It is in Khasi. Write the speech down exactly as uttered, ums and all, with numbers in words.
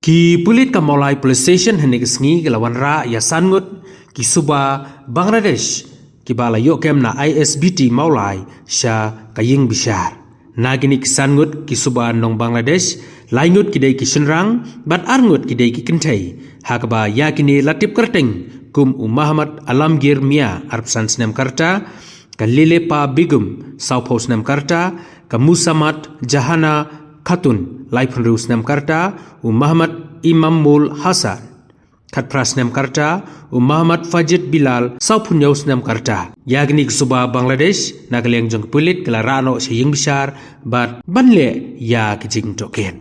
Ki pulit ka Mawlai Police Station hynne ka sngi ki la wanrah ïa san ngut ki suba Bangladesh kiba la ïoh kem na I S B T Mawlai sha ka ïing bishar. Na kine ki san ngut ki suba nong Bangladesh, lai ngut ki dei ki shynrang bad ar ngut ki dei ki kynthei, ha kaba ïa kine la tip kyrteng kum u Muhammad Alamgir Mia, arphew san snem ka rta, ka Lilepa Begum, sawphew snem ka rta, ka Musamat Jahana Khatun, laiphew hynriew snem ka rta, u Muhammad Imamul Hasan, khatphra snem ka rta, u Muhammad Fajid Bilal, sawphew hynñiew snem ka rta. Ïa kine ki suba Bangladesh, na ka liang jong ki pulit ki la rah noh sha ïing bishar bad ban leh ïa ki jingtohkit.